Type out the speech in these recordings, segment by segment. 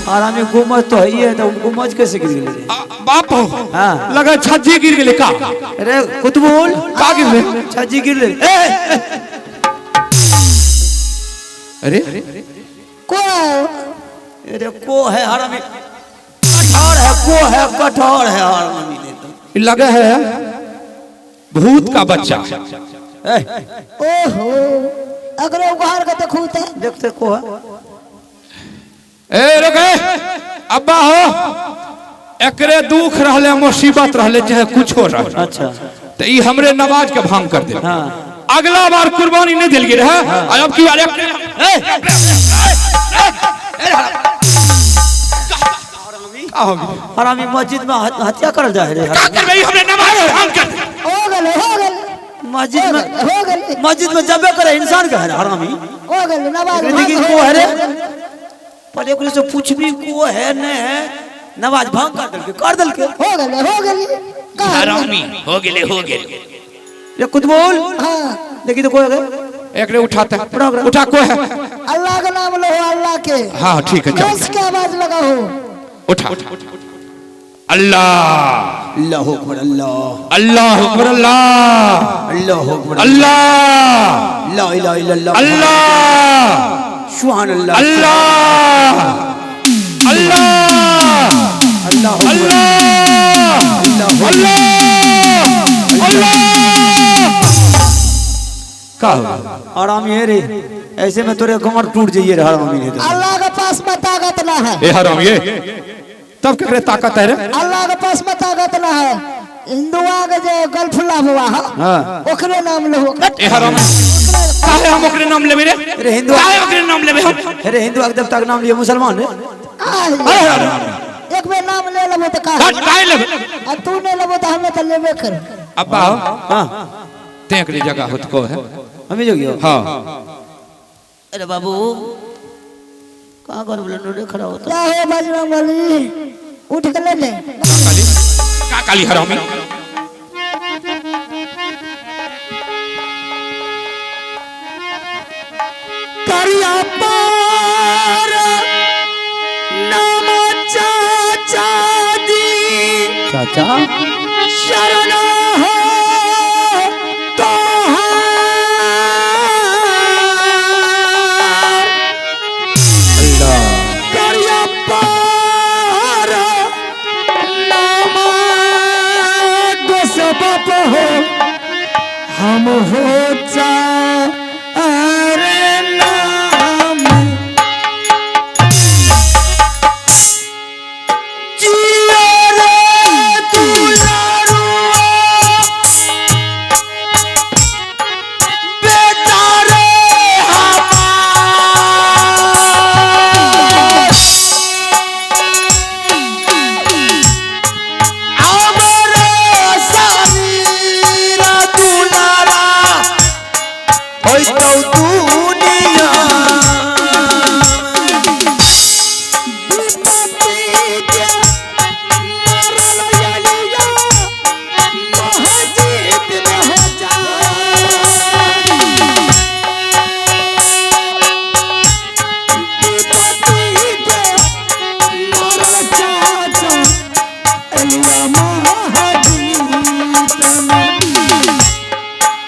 हरामी गुमज तो है ही है, तो गुमज कैसे गिर गेलै रे? बाप हो। हाँ। लगा छज्जी गिर गेलै का? अरे कुतुबुल। का गिर गेलै? छज्जी गिर गेलै। ए, ए, अरे को अरे को है हरामी, कठहर है, को है कठहर है हरामी ने तो। लगे है भूत का बच्चा। ए, ओहो, अगरे उघार के देखू त। देखते को है। ए रुके अब्बा हो, एकरे दुख रहले, मुसीबत रहले, चाहे कुछ हो रहा। अच्छा। तो ई हमरे नमाज के भंग कर दे। हाँ। अगला बार कुर्बानी नहीं दिल रहे। आ अब की बार का हो गया? हरामी मस्जिद में हत्या करल जाए रे। का करबे? ई हमरे नमाज के भंग कर दे। हो गेलै, हो गेलै। मस्जिद में हो गेलै। मस्जिद में जबे करे इंसान के है रे, हरामी। हो गेलै नमाज। देखी भंग को हो है रे। गेलै। पर एकरे से पूछबी को है ने है, नमाज भंग कर देलके, कर देलके। हो गेलै, हो गेलै का? हरामी हो गेले, हो गेले। रे कुतुबुल। हाँ। देखी तो को है। एकरे उठाते, उठा, को है? अल्लाह का नाम लो, अल्लाह के। हाँ ठीक है, चल। बस के आवाज लगाओ। उठा, अल्लाह। अल्लाह अकबर, अल्लाह। अल्लाह अकबर, अल्लाह। अल्लाह अकबर। अल्लाह। ला इलाहा इल्लल्लाह। अल्लाह। सुभान अल्लाह। अल्लाह, अल्लाह। अल्लाह अकबर। अल्लाह। अल्लाह। अल्लाह, अल्लाह। का हो गया? हरामी है रे, ऐसे में तोरे कमर टूट जाइए रे हरामी ने तो। अल्लाह के पास में ताकत ना है। ए हराम, ये तब केकरे ताकत है रे? अल्लाह के पास में ताकत ना है। हिंदुआ के जे गलफुल्ला हुआ है, हाँ। ओकरे नाम लो। ए हराम, काहे हम ओकरे नाम लेबे रे? अरे हिंदुआ। काहे ओकरे नाम लेबे हम? अरे हिंदू के देवता के नाम लिए मुसलमान रे। अरे हराम। एक बेर नाम ले लेबो तो का? काहे लेबे? आ तू नहीं लेबो तो हमें तो लेबे कर। अब्बा हो। हाँ। ते एकरे जगह होत को है। हमें जोगियो। हाँ। अरे बाबू, कहाँ कर बोले रे खड़ा होता? क्या हो बजरंग बली, उठ के ले ले। काली का काली हरामी। करिया पार नाम चाचा जी। चाचा शरण हो तोहार। अल्लाह। करिया पार नाम गोसबप हो, हम हो चा अरे नाम जियो रे दुलारुआ बेटा रे हमार। हमरे शरीर दुलारा होई तो दुनिया।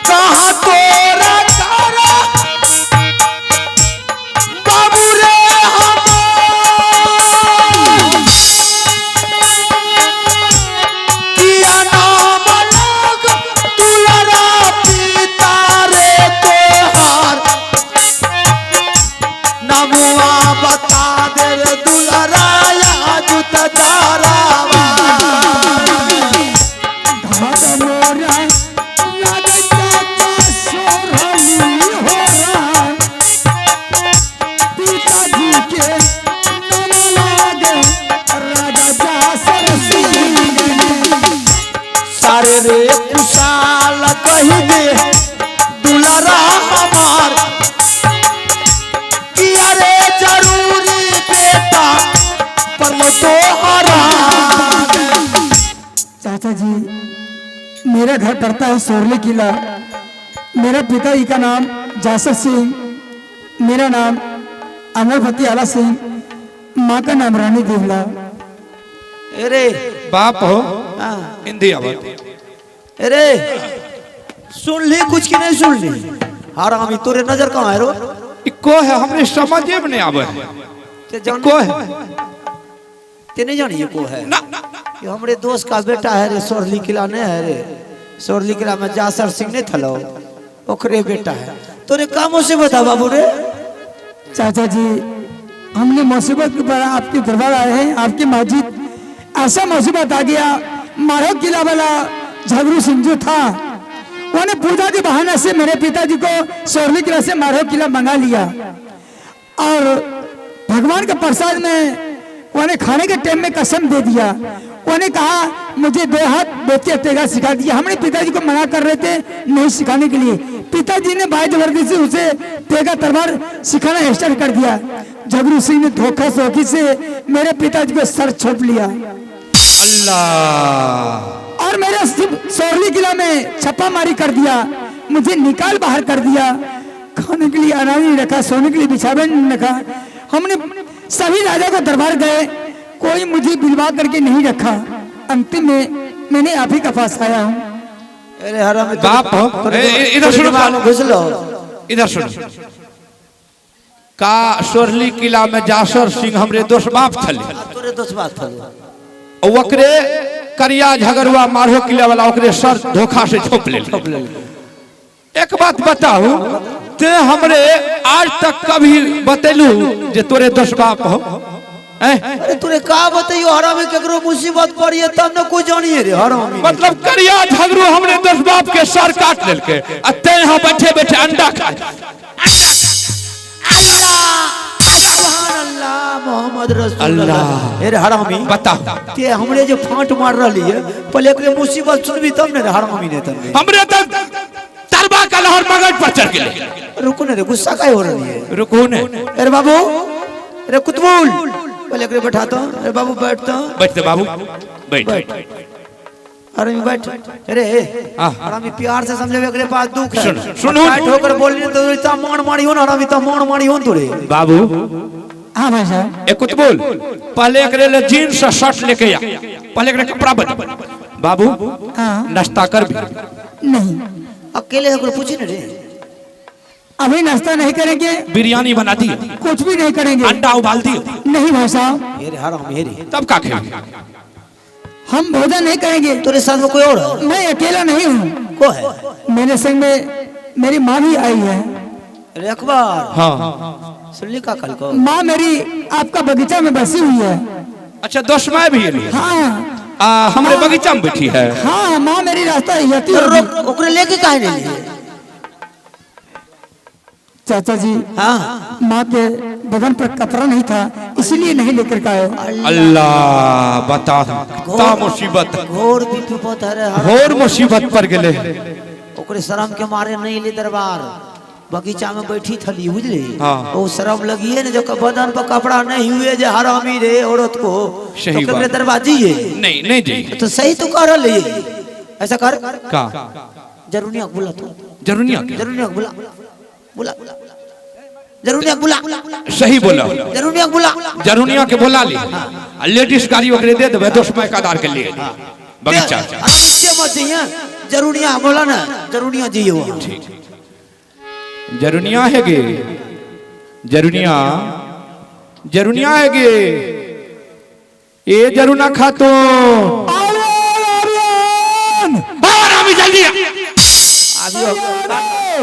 कहाँ तोरा तारा बाबू रे हमार, किया नाम लोग दुलारा पिता रे तोहार, नमुआ बता दे रे दुलारा या जुत चारावा। सारे रे कुशाल कही दे दुलारा हमार, किया रे जरूरी बेटा पर तोहरा। चाचा जी, मेरा घर पड़ता है सोरली किला। मेरा पिताजी का नाम जासर सिंह, मेरा नाम अमर फतेह आला सिंह। माँ का नाम रानी देवला। अरे बाप हो। हाँ। हिंदी आवत। अरे सुन ली कुछ की नहीं सुन ली? हरामी तोरे नजर कहाँ है रो? ई को है, हमरे समझे में नहीं आवे है। ते जान को है? ते नहीं जानी ये को है? ना। ये हमरे दोस्त का बेटा है रे, सोरली किला नहीं है रे, सोरली किला में जासर सिंह नहीं थलो, ओकरे बेटा है। तोरे का मुसीबत है बाबू रे? चाचा जी, हमने मुसीबत के पर आपके दरबार आए हैं। आपकी मस्जिद ऐसा मुसीबत आ गया, मारो किला वाला झगड़ू सिंह जो था, उन्होंने पूजा के बहाने से मेरे पिताजी को सोरली किला से मारो किला मंगा लिया और भगवान के प्रसाद में उन्हें खाने के टाइम में कसम दे दिया। उन्होंने कहा मुझे दो हाथ बेच तेगा सिखा दिया। हमने पिताजी को मना कर रहे थे नहीं सिखाने के लिए, पिताजी ने भाई जबरदस्ती उसे तेगा तलवार सिखाना स्टार्ट कर दिया। झगड़ू सिंह ने धोखा सोखी से मेरे पिताजी को सर छोप लिया। अल्लाह। और मेरे सोरली किला में छापामारी कर दिया, मुझे निकाल बाहर कर दिया। खाने के लिए अनाज नहीं रखा, सोने के लिए बिछावन नहीं रखा। हमने सभी राजा को दरबार गए, कोई मुझे बिलवा करके नहीं रखा। अंतिम में मैंने आप ही का पास आया हूँ। अरे हरामी बाप हो। इधर सुनो। दिमाग में घुस लो। इधर सुनो, का सोरली किला में जासर सिंह हमरे दोस्त बाप छले। तोरे दोस्त बाप थलो। ओकरे करिया झगड़ुआ मारो किला वाला ओकरे सर धोखा से छोप ले। एक बात बताऊ, ते हमरे आज तक कभी बतेलू जे तोरे दोस्त बाप हो? अरे तोरे का बतैयो हरामी, केकरो मुसीबत पड़ी तब न कोई जानिए रे हरामी। मतलब करिया झगड़ू हमरे दोस्त बाप के सर काट लेलके आ ते यहाँ बैठे बैठे अंडा खाए। सुभान अल्लाह, मोहम्मद रसूल अल्लाह। अरे हरामी बताओ। ते हमरे जो फांट मार रही है, पहले एकरे मुसीबत सुनबी तब ने रे हरामी ने तब। हमरे तक तरबा का लहर मगज पर चढ़ गेले। रुको ने रे, गुस्सा काहे हो रही है? रुको ने। अरे बाबू, अरे कुतुबुल, पहले एकरे बैठा तो। अरे बाबू बैठ तो। बैठ दे बाबू, बैठ। अरे बैठ। अरे हरामी प्यार से समझे, एकरे पास दुख है। सुनो। टाइट होकर बोलने तो इतना मान मारी हो ना हरामी, इतना मान मारी हो तोरे। बाबू। हाँ भाई साहब। एक कुतुबुल, पहले एकरे ले जीन्स और शर्ट लेके आ, पहले एकरे कपड़ा बदल। बाबू। हाँ। नाश्ता कर भी? नहीं। अकेले होकर पूछी ना रे। अभी नाश्ता नहीं करेंगे। बिरयानी बना दी? कुछ भी नहीं करेंगे। अंडा उबाल दियो? नहीं भाई साहब। हेरे हरामी हेरे। तब का खेल? हम भोजन नहीं करेंगे। तेरे साथ में कोई और है? मैं अकेला नहीं हूँ। को है? मेरे संग में मेरी माँ भी आई है। अरे अकबर। हाँ। सुन ली का कल को? माँ मेरी आपका बगीचा में बसी हुई है। अच्छा, दोस्त माँ भी है? हाँ। हमरे बगीचा में बैठी है? हाँ, माँ मेरी रास्ता जाती तो होगी। रोक, ओकरे लेके काहे नहीं लिए? चाचा जी। हाँ। माँ के बदन पर कपड़ा नहीं था, इसलिए नहीं लेकर के आए। अल्लाह, बता कितना मुसीबत। घोर भी विपद है रे हरामी। घोर मुसीबत पर गेले। ओकरे शर्म के मारे नहीं ले दरबार, बगीचा में बैठी थली बुझली। हाँ। वो शर्म लगी है ना, जो बदन पर कपड़ा नहीं हुए जे हरामी रे औरत को। सही तो केकरे बात। दरवाजी है? नहीं नहीं जी। तो सही तो कर रही। ऐसा कर का? जरूनिया बुला तो। जरूनिया के? जरूनिया बुला, बुला जरूनिया बुला। सही बोला। जरूनिया बुला। जरूनिया के बोला ली, आ लेडीज गाड़ी ओकरे दे देबै दोस्त माय कदार के लिए बगीचा। नीचे मत जइए, जरूनिया बोला ना, जरूनिया जी हो। जरूनिया है गे, जरूनिया, जरूनिया है गे, ए जरूना खातो हरामी जल्दी आ। अभी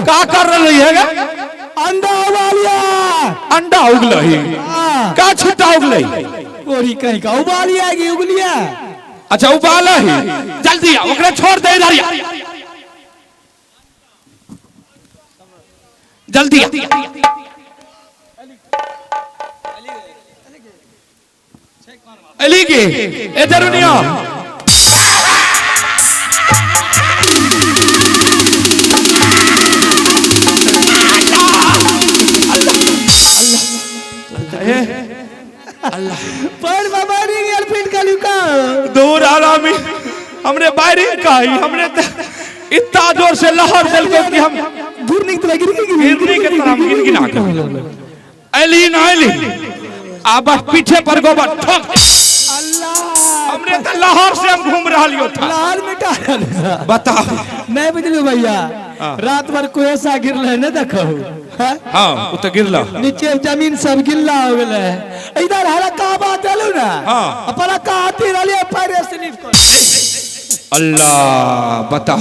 का कर रही है गे? अंडा उबालिया। अंडा उगलही? का छुट्टा उगलही? ओरी कहीं का उबालिया की उगलिया। अच्छा, उबाल ही, जल्दी आ, ओकरा छोड़ दे, इधर आ, जल्दी आ। अली के ए जरूनिया, पर बाबा रे गर्लफ्रेंड का लुका। दूर आरामी, हमरे बाहरी का ही हमरे त इतना जोर से लहर देलको कि हम गिरने की तरह गिर गिर गिरने के तरह हम गिन गिना के अली ना अली। आ बस पीछे पर गोबर ठोक दे। अल्लाह, हमने तो लाहौर से हम घूम रहा लियो था। लाल मिटा रहल। बताओ। नहीं बुझलू भैया, रात भर कुहेसा गिरल है, नहीं देखो? हाँ? हाँ, वो तो गिरला। नीचे जमीन सब गिल्ला हो गेलै। इधर हरा का बात एलू ना। हाँ। अपना का आती रहलिए, पैरे स्लिप कर। अल्लाह, बताओ।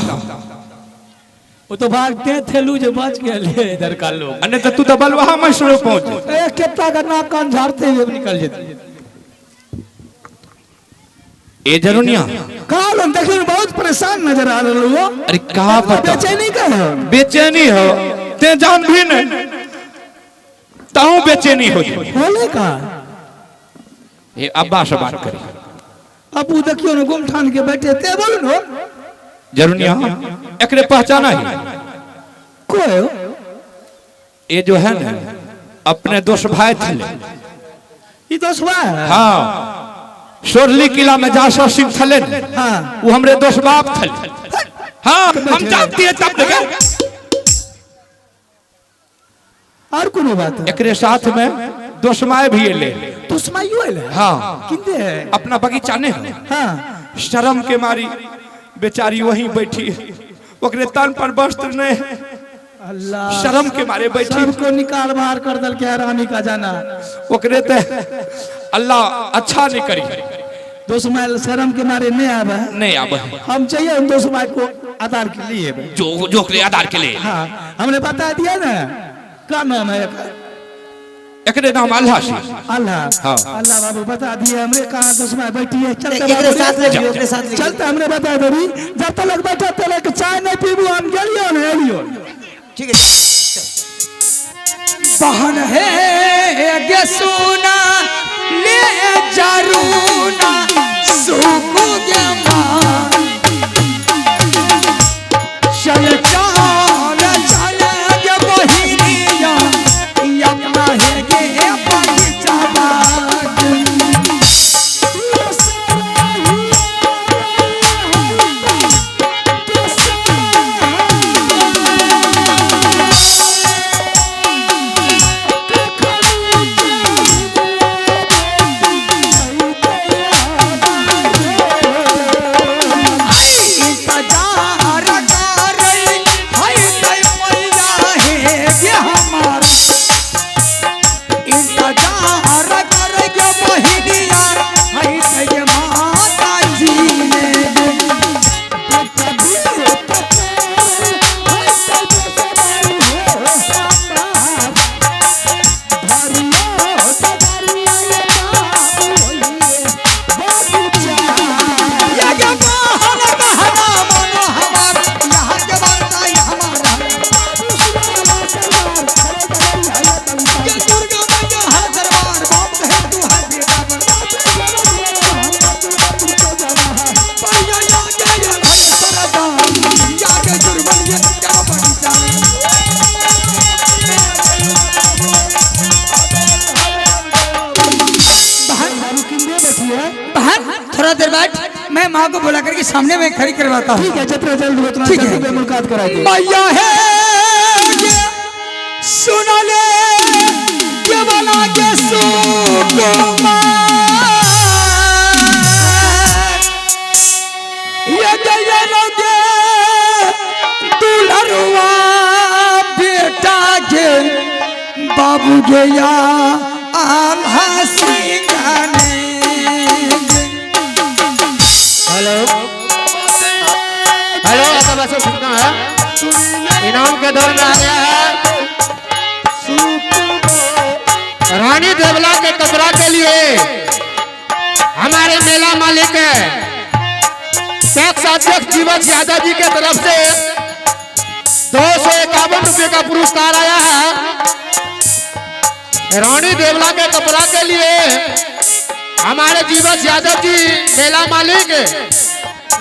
वो तो भागते थे लू जो बच गए इधर का लोग। अने तो तू तो बलवाहा मैसूर पहुंच। ए कितना का नाक कान झाड़ते हुए निकल जेते। ए जरूनिया। काल हम देखियो बहुत परेशान नजर आ रहल हो। अरे का पता। बेचैनी का हो? बेचैनी हो ते जान भी नहीं, ताऊ बेचैनी हो जाए। होले का? ये अब्बा से बात करी। अब वो देखियो ना गुम ठान के बैठे ते बोलू नो। जरूनिया एकरे पहचाना ही कोई हो? ये जो है ना अपने दोस्त भाई थे। ये दोस्त भाई है? हाँ, सोरली किला में जासर सिंह थले। हाँ। वो हमरे दोस्त बाप थे। हाँ, हम जानती है तब लगे। और कोनो बात है? एकरे साथ में दोस्त माए भी ले। दोस्त माइयो ले? हाँ। किंदे है? अपना बगीचा ने है। हाँ। शर्म के मारी बेचारी वहीं बैठी, ओकरे तन पर वस्त्र नहीं है। अल्लाह, शर्म के मारे बैठी। सबको निकाल बाहर कर दल के रानी का जाना। ओकरे ते अल्लाह अच्छा नहीं करी। दोस्त माए शर्म के मारे नहीं आवे। नहीं आवे। हम चाहिए हम दोस्त माए को आधार के लिए। जो जो के आधार के लिए। हाँ, हमने बता दिया ना क्या नाम है? एकरे नाम अल्लाह सिंह। अल्लाह। हाँ। अल्लाह बाबू बता दिए हमरे कहाँ दोस्त माए बैठी है। चलते एकरे बाबू। साथ ले लियो, एकरे साथ ले लियो। चलते हमरे बता देबी, जब तक बैठा तक चाय नहीं पीबू हम गेलियो ने एलियो। ठीक है। बहन है गे सोना ले जरूना सुख गे मां, चल चल चल गे बहिनिया अपना है गे बगीचा बाग। थोड़ा देर बैठ, मैं माँ को बुला करके सामने में खड़ी करवाता हूँ। ठीक है, जितना जल्द हो उतना ठीक है। जल्द मुलाकात कराएंगे। मैया है ये सुन ले ये वाला के सुकुमार, ये गया रोगे दुलरुआ बेटा के बाबू गया आल्हा सिंह ने। हेलो हेलो, ऐसा सूचना है इनाम के दौर में आ गया है रानी देवला के कपड़ा के लिए हमारे मेला मालिक टैक्स अध्यक्ष जीवन यादव जी के तरफ से 251 रुपये का पुरस्कार आया है। रानी देवला के कपड़ा के लिए हमारे जीवन यादव जी मेला मालिक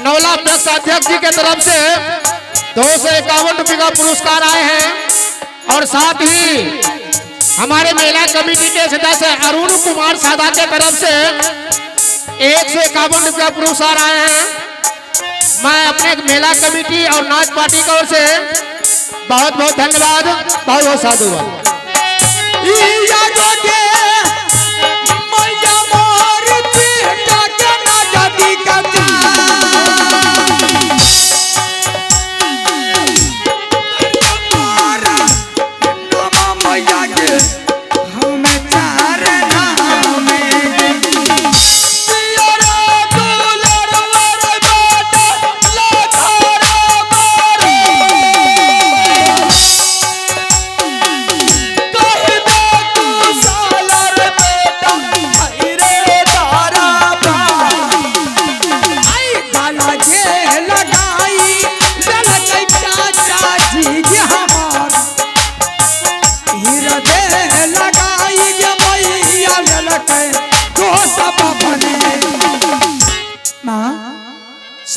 नौला टैक्स अध्यक्ष जी के तरफ से 251 रुपये का पुरस्कार आए हैं। और साथ ही हमारे मेला कमेटी के सदस्य अरुण कुमार सादा के तरफ से 151 रुपया पुरस्कार आए हैं। मैं अपने मेला कमेटी और नाच पार्टी की ओर से बहुत बहुत धन्यवाद, बहुत बहुत साधुवाद।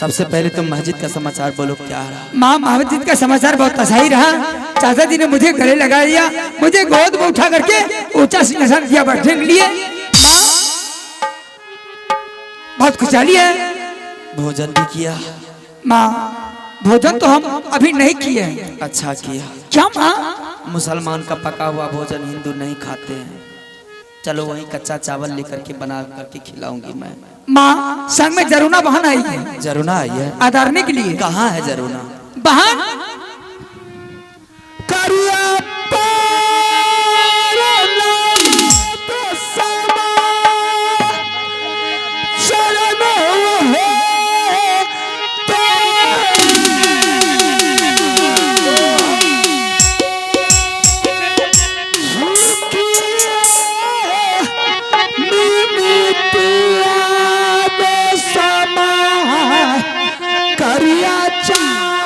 सबसे पहले तुम मस्जिद का समाचार बोलो, क्या रहा? माँ, मस्जिद का समाचार बहुत सही रहा। चाचा जी ने मुझे गले लगा लिया, मुझे गोद में उठा करके ऊंचा सिंहासन दिया बैठने के लिए। माँ बहुत खुशहाली है। भोजन भी किया? माँ, भोजन तो हम अभी नहीं किए हैं। अच्छा किया। क्या माँ? मुसलमान का पका हुआ भोजन हिंदू नहीं खाते हैं। चलो वही कच्चा चावल लेकर के बना करके खिलाऊंगी मैं। माँ, संग में जरूना बहन आई है। जरूना आई है? आदारने के लिए। कहाँ है जरूना? बहन करिया शरण हो करिया चारा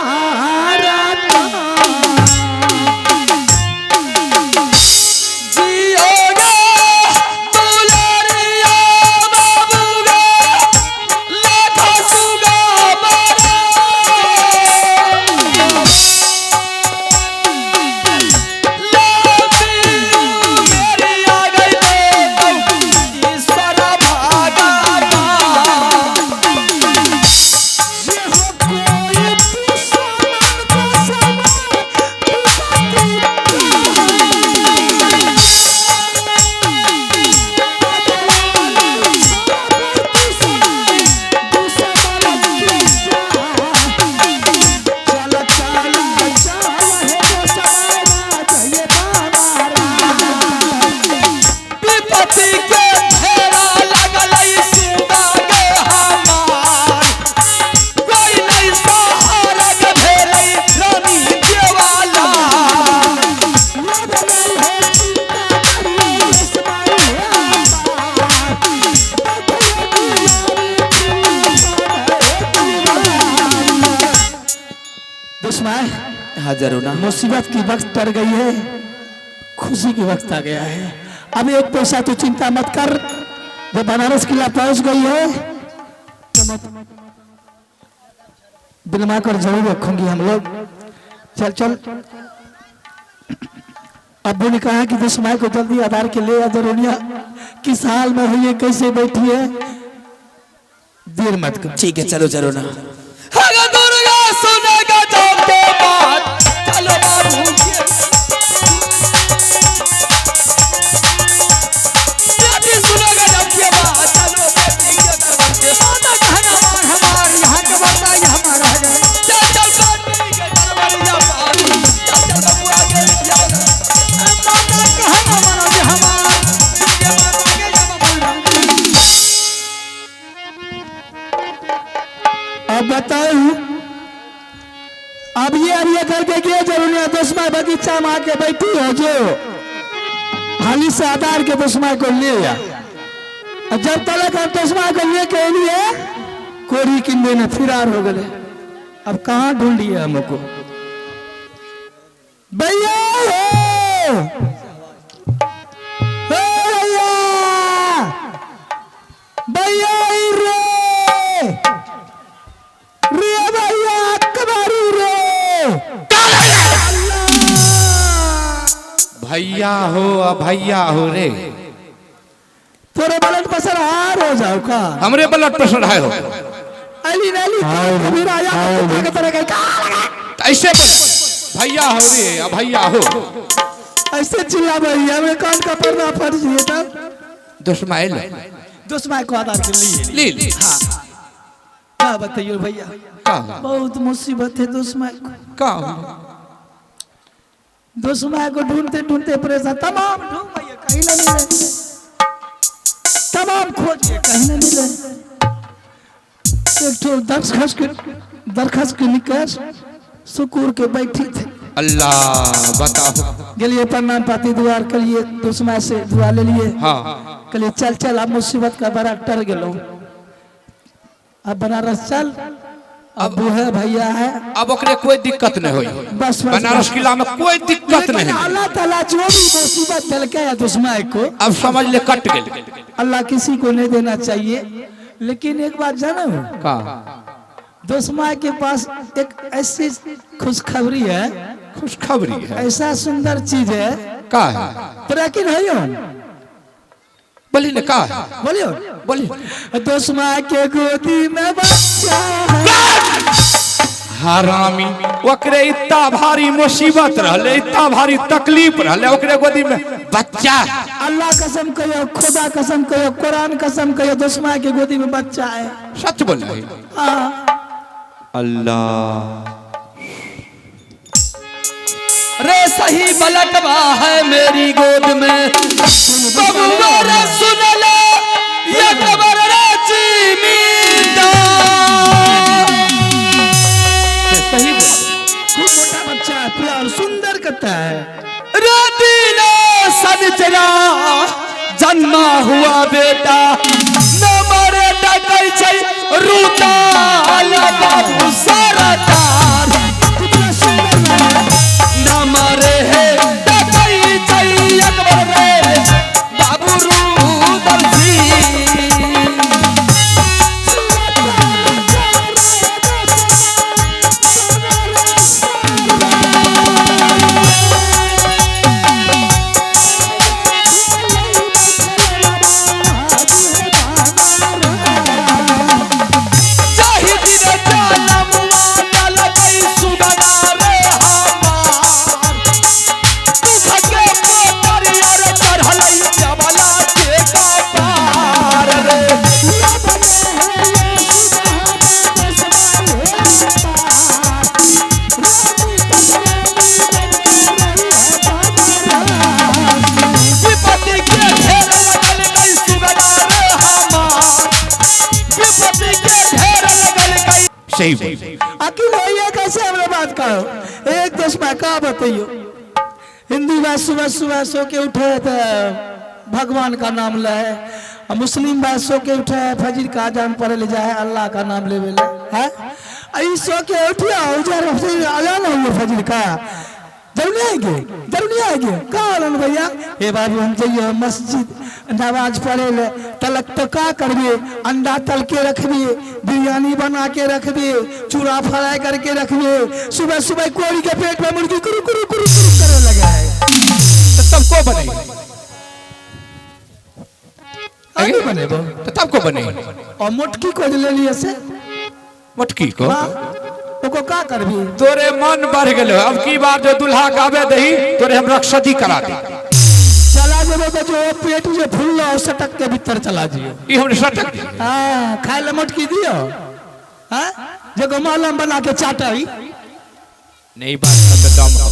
दुश्मन हाँ जरूना। मुसीबत की वक्त टर गई है, खुशी की वक्त आ गया है। अब एक पैसा तो चिंता मत कर, जब बनारस किला पहुंच गई है तो मत बिलमा कर जरूर रखूंगी हम लोग। चल चल। अब्बू ने कहा कि दुश्मन को जल्दी आधार के ले आ जरूरिया, किस हाल में हुई है, कैसे बैठी है, देर मत कर। ठीक है, चलो जरूना। अब बताओ, अब ये करके गए जरूर दुश्मन बगीचा में आके बैठी हो जो हाली से आधार के दुश्मन को ले आ। और जब तक हम दुश्मन को ले के लिए कोरी किंदे ने फिरार हो गए। अब कहाँ ढूंढिए हमको भैया? हो भैया, भैया रे रे भैया कबारी रे। भैया हो भैया हो रे, तोरे ब्लड प्रेशर हार हो जाओ का? हमरे ब्लड प्रेशर हाई हो। अली नली कबीर आया के तरह का ऐसे बोल भैया हो रे भैया हो, ऐसे चिल्ला भैया में कान का पर्दा फट जिए तब। दुश्मन दुश्मन को आधार के लिए ले। हां का बताइयो भैया, का बहुत मुसीबत है दुश्मन को। का दुश्मन को ढूंढते ढूंढते परेशान, तमाम ढूंढ भैया कहीं ना मिले, तमाम खोज कहीं ना मिले। एक ठो दरखास्त के निकल सुकूर के बैठी थे। अल्लाह बताओ। गेलिए प्रणाम पाती दुआर कलिए दुश्मन से दुआ ले लिए। हाँ कलिए चल चल अब मुसीबत का बड़ा टर गेलो, अब बनारस चल, अब वो है भैया है, अब ओकरे कोई दिक्कत नहीं होई। बस बस बनारस किला में कोई दिक्कत नहीं। अल्लाह ताला जो भी मुसीबत दिलके है दुश्मन को अब समझ ले कट गेल। अल्लाह किसी को नहीं देना चाहिए। लेकिन एक बात जाने हो का दोस्मा के पास एक ऐसी खुशखबरी है, खुशखबरी है, ऐसा सुंदर चीज है। का है? तोरा यकीन है यो? बोली ने का है? बोलियो। बोली। दोस्मा के गोदी में बच्चा है। हरामी, ओकरे इतना भारी मुसीबत रहले, इतना भारी तकलीफ रहले, ओकरे गोदी में बच्चा। अल्लाह कसम कहियो, खुदा कसम कहियो, कुरान कसम कहियो, दोस्मा के गोदी में बच्चा है। सच बोल रहे? हाँ। अल्लाह रे सही बलकवा है मेरी गोद में, बबुआ रे सुन ले ये खबर रे चीमीदा। सही बोल। खूब मोटा बच्चा है, प्यार सुंदर करता है। रे दीना सनचरा जन्मा हुआ बेटा, न मरे डकै छै रूता बाबू सरदार। कितना सुंदर है। न मरे है डकै छै अकबर रे बाबू रूदल सिंह। जाहि दिन जनमुआ ललकै सुगना रे हमार, दुख के पोतरिया रे चढ़लै जबला के कपार रे। विपत्ति के ढेर लगल कै सुगना रे हमार, विपत्ति के ढेर लगल कै। सही बोल। अकिल होइए कैसे हमरे बात कहो? एक दोस्त में का बताइयो, हिंदू बा सुबह सुबह सो के उठे तो भगवान का नाम ले, और मुस्लिम बा सो के उठे फजर का अजान पढ़े ले जाए अल्लाह का नाम लेवे ले है। ई सो के उठिया उधर फजर अजान हो फजर का, जरूर नहीं आएंगे, जरूर नहीं आएंगे। का होलन भैया? हे बाबू हम जाइए मस्जिद नमाज पढ़े ले, तलक तो का करबे, अंडा तल के रखबे, बिरयानी बना के रखबे, चूड़ा फ्राई करके रखबे। सुबह सुबह कोड़ी के पेट में मुर्गी कुरु कुरु कुरु कुरु करे लगा है। तो तब को बने? आगे बनेबो। तो तब को बने? और मोटकी को जे ले लिए से, मोटकी को? हाँ, ओको का करबी? तोरे मन बढ़ गेलो। अब की बार जो दुल्हा के आबे दही तोरे हम रक्षदी करा दे। चला जेबो तो जो पेट जे फुल्लो सटक के भीतर चला जियो। ई हमरे सटक दे। हाँ, खाए ले मोटकी दियो। हाँ, जगह मालम बना के चाटई। नहीं बात में तो दम हो।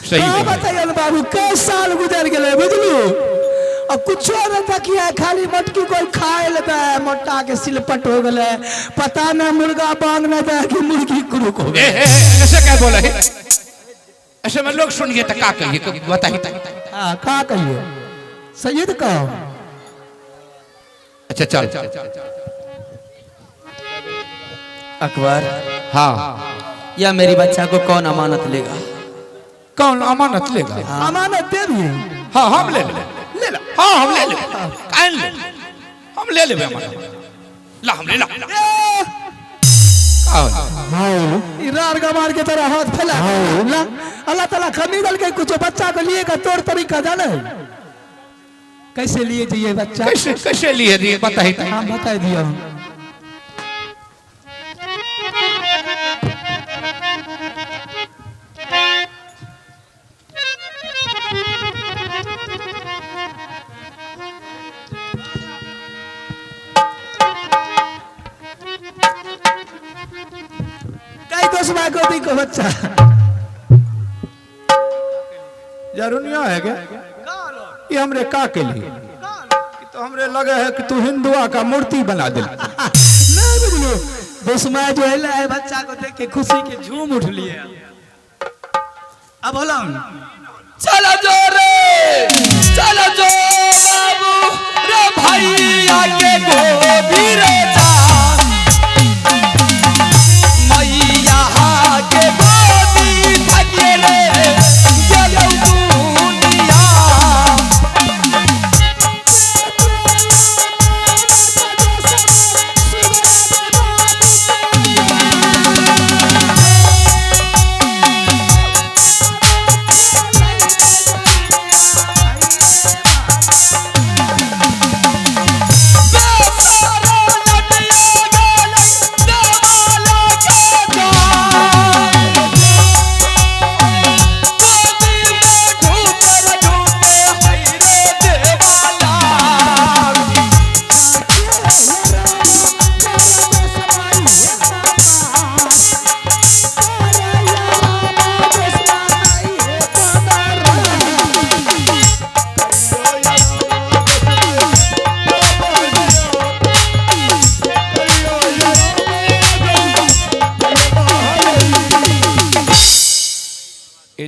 सही का बोल। बताइए बाबू, कई साल गुजर गए बुझलू, और कुछो नहीं देखिए, खाली मटकी कोई खाए लेता है, मोटा के सिलपट हो गए, पता न मुर्गा बांध में दे कि मुर्गी कुरुक हो ए, गए। ए, ए, ऐसे क्या बोले है? ऐसे में लोग सुनिए तो का कहिए, बताइए। हाँ, का कहिए, सही तो कहो। अच्छा चल। अकबर। हाँ। या मेरी बच्चा को कौन अमानत लेगा? कौन अमानत लेगा? अमानत दे भी। हाँ हम ले ले ले ला। हाँ हम ले ले, काहे ले हम ले लेबे अमानत। ला हम ले ला। का होल? रार गमार के तरह हाथ फैला ला। अल्लाह ताला कमी दल के कुछ बच्चा को लिए का तौर तरीका जाने कैसे लिए जाइए बच्चा, कैसे कैसे लिए दिए बताइए। हाँ बता दिया। कई दोस्त भाई को देखो बच्चा जरूर है क्या ये हमरे का के लिए कि तो हमरे लगे है कि तू हिंदुआ का मूर्ति बना दे। नहीं बुझलो दोस्त जो है है बच्चा को देख के खुशी के झूम उठ लिए। अब बोला चलो जो रे, चलो जो बाबू रे भैया के गोदी रे जा, मैया के गोदी थके रे गेलौ दुनिया।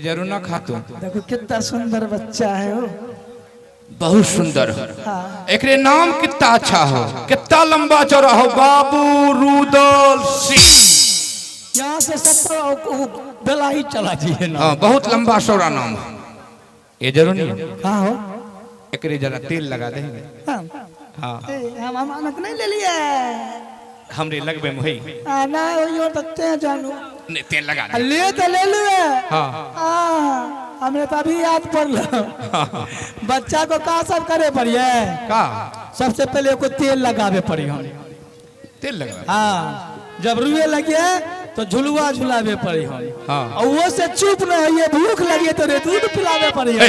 जरूर ना खातो। देखो कितना सुंदर बच्चा है वो। बहुत सुंदर हो। हाँ। एकरे नाम कितना अच्छा हो, कितना लंबा चौड़ा हो, बाबू रुदल सिंह। यहाँ से 17 बेला ही चला जी ना। हाँ, बहुत लंबा चौड़ा नाम है। ये जरूर नहीं। हाँ हो। एकरे जरा तेल लगा देंगे। हाँ। हाँ। ए, हम अमानत नहीं ले लिए। हमरे लगबे में होई। हाँ, ना यो बच्चे हैं जानू। नहीं, तेल लगा दे। ले तो ले लिए। हाँ। हाँ, हमने तो अभी याद पड़ लो। बच्चा को का सब करे पड़ी है? का? सबसे पहले को तेल लगावे पड़ी हम। तेल लगावे? हाँ, जब रुए लगे तो झुलुआ झुलावे पड़ी हम। हाँ। और वो से चुप न होइए, भूख लगी तो रे दूध पिलावे पड़ी हम।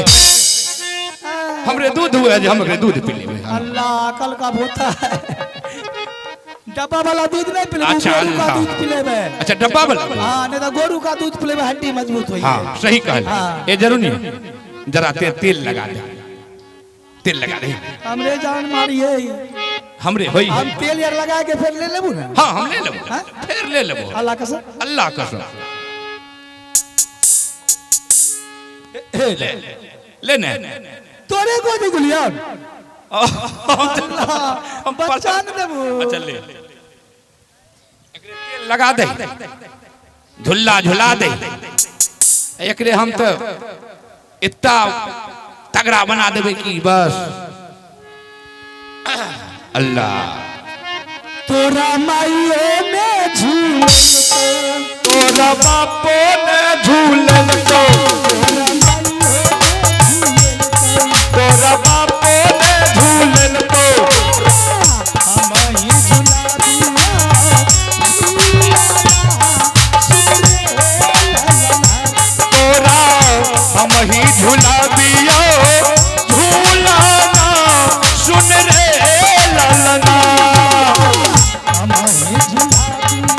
हमरे दूध हुए जे हम एकरे दूध पी लेबे। अल्लाह अकल का भूता है। डब्बा वाला दूध नहीं पिलेबे, अच्छा, गोरू का हाँ। दूध पिलेबे। अच्छा, डब्बा वाला। हाँ, नहीं तो गोरू का दूध पिलेबे हड्डी मजबूत होई। हाँ, सही कहल। हाँ। ये जरूर नहीं, जरा तेल लगा दे, तेल लगा दे। हमरे जान मारिए। हमरे होई। हम तेल यार लगा के फिर ले लेबू ना। हाँ, हम ले लेबू। हाँ? फिर ले लेबू। अल्लाह कसम। अल्लाह कसम। ले ले ने। तोरे को दी गुलिया। अल्लाह, बच्चा न देबू। अच्छा ले। एकरे तेल लगा दे, झुल्ला झुला दे। एकरे हम तो इतना तगड़ा बना देबे कि बस। अल्लाह। तोरा माइयो ने झूलल तो, तोरा बापो ने झूलल तो, तोरा बापो ने झूलल तो, हम ही झुला दिया, तोरा हम ही झुला दिया, झूलाना सुन रे ललना। हम ही झुला दिया,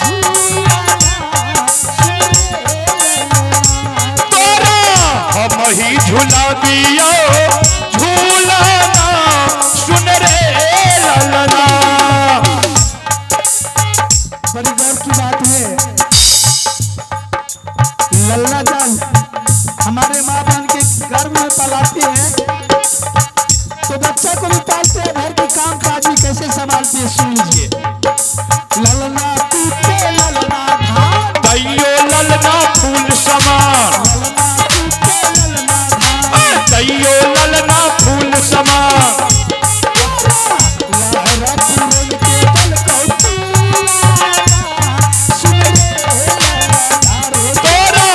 झूलाना सुन रे ललना। तोरा हम ही झुला दिया, झूलाना सुन रे ललना। बड़ी गर्व की बात है, ललना जान हमारे माँ बहन के गर्भ में पलाती है तो बच्चा को भी पालते हैं, घर के काम काज भी कैसे संभालते हैं सुन लीजिए। ललना टूटे ललना धान, तैयो ललना फूल समान, ललना टूटे ललना धान, तैयो ललना फूल समान। लहरा तुरंग के बल को तूलाना, सुन रे ललना रे। तोरा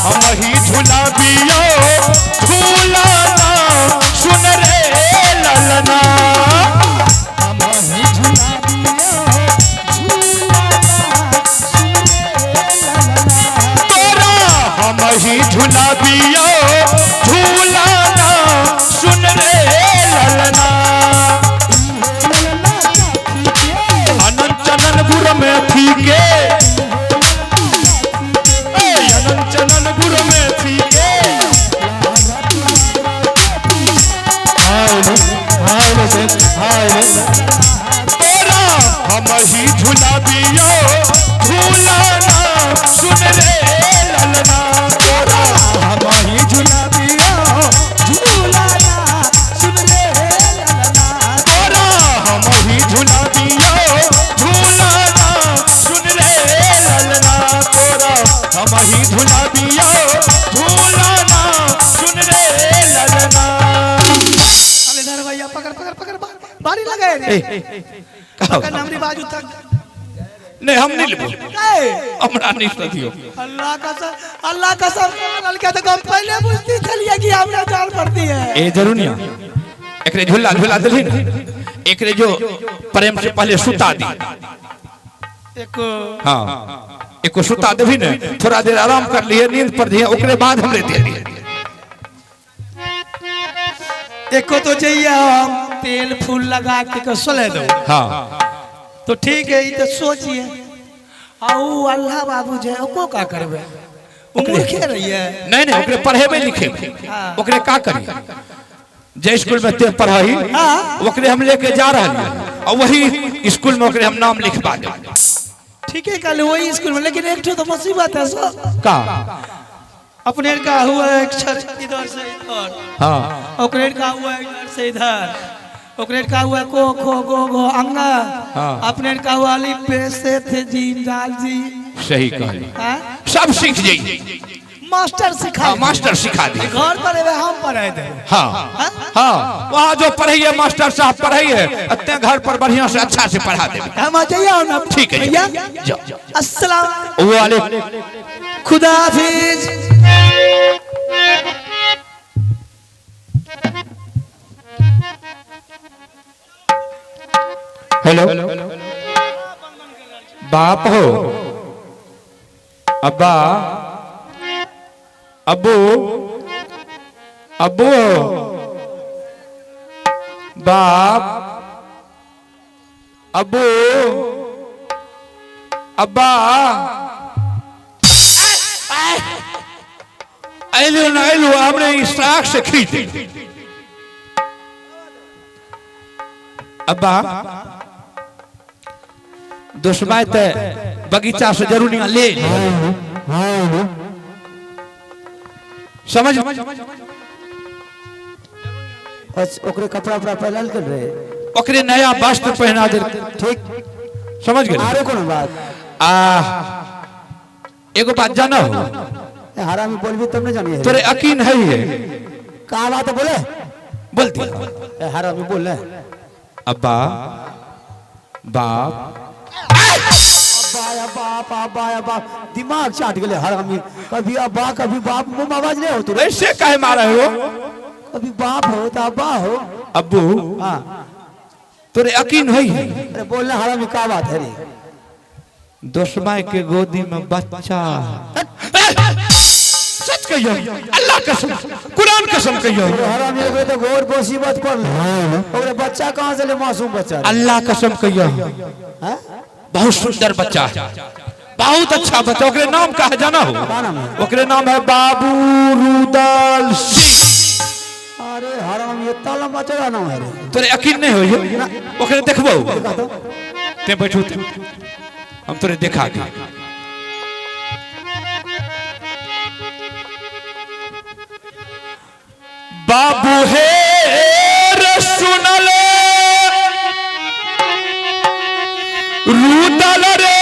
हम ही झुला दियो, झूलाना सुन रे ललना। हम ही झुला दियो, झूलाना सुन रे ललना। तोरा हम ही झुला दियो, झूलाना सुन रे ललना। ललना काठी के, अनंत चनन गुर में थी के, अनंत चनन गुर में थी के। तोरा हम ही झुला दियो, झूलाना सुन रे ललना। तोरा हम ही झुला दियो, झूलाना सुन रे ललना। तोरा हम ही झुला दियो, झूलाना सुन रे ललना। तोरा हम ही झुला दियो, झूलाना सुन रे ललना। अरे धर भैया, पकड़ पकड़ पकड़, बारी लगाए रे। पकड़ हमरी बाजू तक। नहीं, हम नहीं लेबो। काहे? हमरा नहीं सदियो। अल्लाह कसम, अल्लाह कसम, लड़का तो कम पहले बुझती चलिए कि हमरा जान पड़ती है। ए जरूर नहीं, एकरे झूला झूला देली ने, एकरे जो प्रेम से पहले सुता दी। एको। हाँ, एको सुता देभी ने, थोड़ा देर आराम कर लिए, नींद पर दिए, ओकरे बाद हमरे दे दिए। एको तो चाहिए हम तेल फूल लगा के को सोले दो। हाँ। तो ठीक है, ये तो सोचिए। आऊ अल्लाह बाबू जे ओको का करबे, वो मूर्खे रही है। नहीं नहीं, ओकरे पढ़ेबे लिखेबे, ओकरे का करी? जे स्कूल में ते पढ़ाई, ओकरे हम लेके जा रहे हैं और वही स्कूल में ओकरे हम नाम लिखवा देब। ठीक है, कल वही स्कूल में, लेकिन एक ठो तो मुसीबत है सो। का? अपने का हुआ एक छत इधर से इधर। हाँ। ओकरे का हुआ इधर से इधर। ओकरे का हुआ को खो गो गो अंगा। हाँ। अपने का हुआ अली पे से थे जी दाल जी। सही कहली। हाँ? सब सीख जाइए। मास्टर सिखा। हाँ, मास्टर सिखा दे। घर पर एबे हम पढ़ाए दे। हाँ हाँ, वहाँ जो पढ़ाई है मास्टर साहब पढ़ाई है, अत्ते घर पर बढ़िया से अच्छा से पढ़ा दे। हम आ जाइए ना। ठीक है भैया। जाओ। अस्सलाम वालेकुम। खुदा हाफिज। हेलो बाप हो अब्बा अब्बू अब्बू बाप अब्बू अब्बा अलो ना अलो हमने इस आँख से खींच दी। अब्बा दुश्मन ते बगीचा से जरूर ले समझ। ओकरे कपड़ा उपड़ा पहनाल कर रहे, ओकरे नया वस्त्र पहना दे। ठीक समझ गए। आरो कोनो बात? आ एगो बात जाना हो हरामी बोलबी तब न जानिए। तोरे यकीन है ये का बात बोले? बोल दिया हरामी बोल ले। अब्बा बाप अब्बा बाप अब्बा बाप दिमाग चाट गेले हरामी। कभी अब्बा कभी बाप मुंह में आवाज नहीं हो तो ऐसे काहे मारे हो? कभी बाप हो तो अब्बा हो। अब्बू हाँ तोरे यकीन है? अरे बोलना हरामी का बात है रे? दुश्मन के गोदी में बच्चा। सच कहियो, अल्लाह कसम कुरान कसम कहियो। हरामी ओकरे तो घोर मुसीबत पड़ल। ओकरे बच्चा कहाँ से ले मासूम बच्चा? अल्लाह कसम कहियो बहुत सुंदर बच्चा, बहुत अच्छा बच्चा। ओकरे नाम का है जाना हो? ओकरे नाम है बाबू रुदल सिंह। अरे हरामी इतना लंबा चौड़ा नाम है रे। तोरे यकीन नहीं होइए? ओकरे देखबो ते बैठू हम तोरे देखा के। बाबू हे रे सुनल रुदल रे